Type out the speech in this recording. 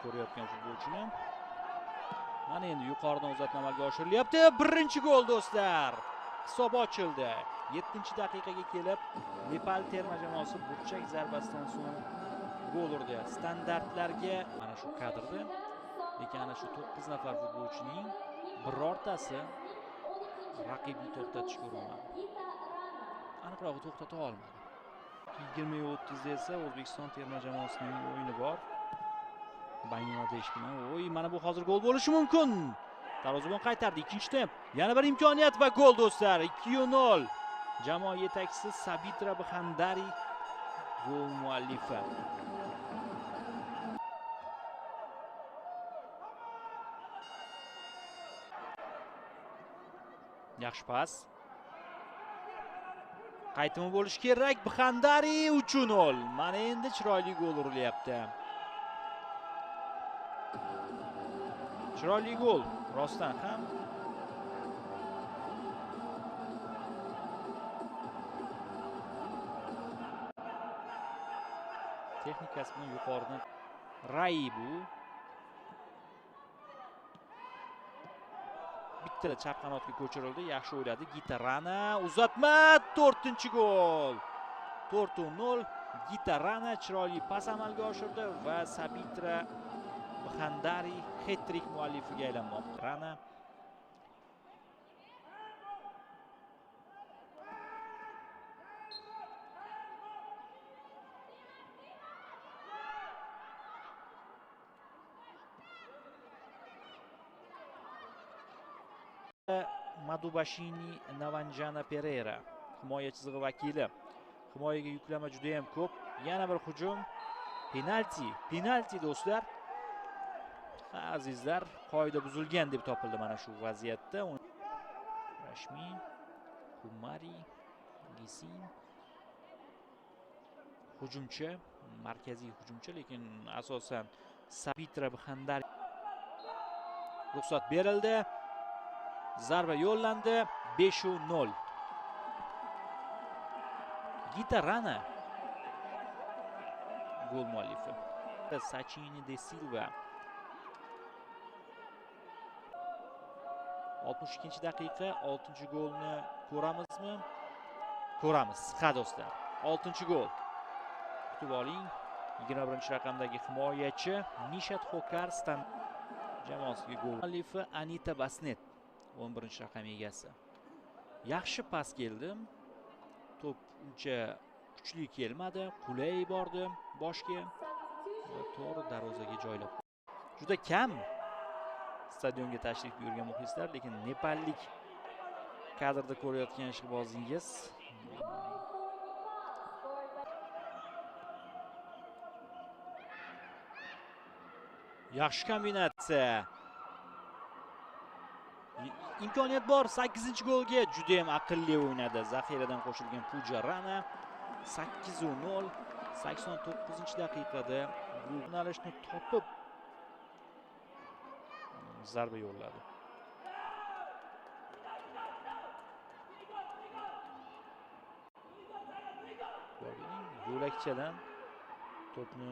ko'rayotgan futbolchini. Mana endi yuqoridan uzatma amalga oshirilyapti. Birinchi gol do'stlar. Hisob ochildi. 7-daqiqaga kelib Nepal terma jamoasi burchak zarbasidan so'ng gol urdi. Standartlarga mana shu kadrda, lekin ana shu 9 nafar futbolchining birortasi raqibni to'xtatishga urinmadi. Aniqrog'i to'xtata olmadi. 20:30 esa O'zbekiston terma jamoasining o'yini bor. Bangladesh bilan. Oy, mana bu hozir gol bo'lishi mumkin. Darvozabon qaytardi. Ikkinchi temp. Yana bir imkoniyat va gol do'stlar. 2-0. Jamoa yetakchisi Sabitra Bhandari gol muallifi. Yaxshi pas. Qaytimi bo'lishi kerak. Bhandari 3-0. Mana endi chiroyli gol urilyapti. Chiroyli gol rostdan ham. Texnikasi bilan yuqoridan Rai bu. Bittada chap qanotga ko'chirildi, yaxshi o'yladi. Gita Rana uzatma, 4-gol. 4-0. Gita Rana chiroyli pas amalga oshirdi va Sabitra Bhandari hat-trick muallifiga aylanmoqda. Rana Madubashini Navanjana Pereira himoya chizig'i vakili. Himoyaga yuklama juda ham ko'p. Yana bir hujum. Penalti, penalti do'stlar. Ha, azizlar, qoida buzilgan deb topildi mana shu vaziyatda. Rashmi, Kumari, Gisin hujumchi, markaziy hujumchi, lekin asosan Sabitra Bhandari ruxsat berildi. Zarba yo'llandi. 5-0. Gita Rana gol muallifi. Sachini de Silva. 62-daqiqa 6-golni ko'ramizmi? Ko'ramiz. Ha do'stlar, 6-gol. Kutib oling. 21-raqamdagi himoyachi Nishat Xokar jamoasiga gol muallifi Anita Basnet. 11-raqam egasi. Yaxshi pas keldi. To'p uncha kuchli kelmadi, qulay bordi boshga va to'g'ri darvozaga joylab. Juda kam stadionga tashrif buyurgan muxlislar, lekin nepallik kadrda ko'rayotgan ishqibozingiz yaxshi kombinatsiya. Imkoniyat bor 8-golga. Juda ham aqlli o'ynadi. Zaxiradan qo'shilgan Puja Rana 8-0. 89-daqiqada bu yo'nalishni topib zarba yo'lladi. Yo'lakchadan to'pni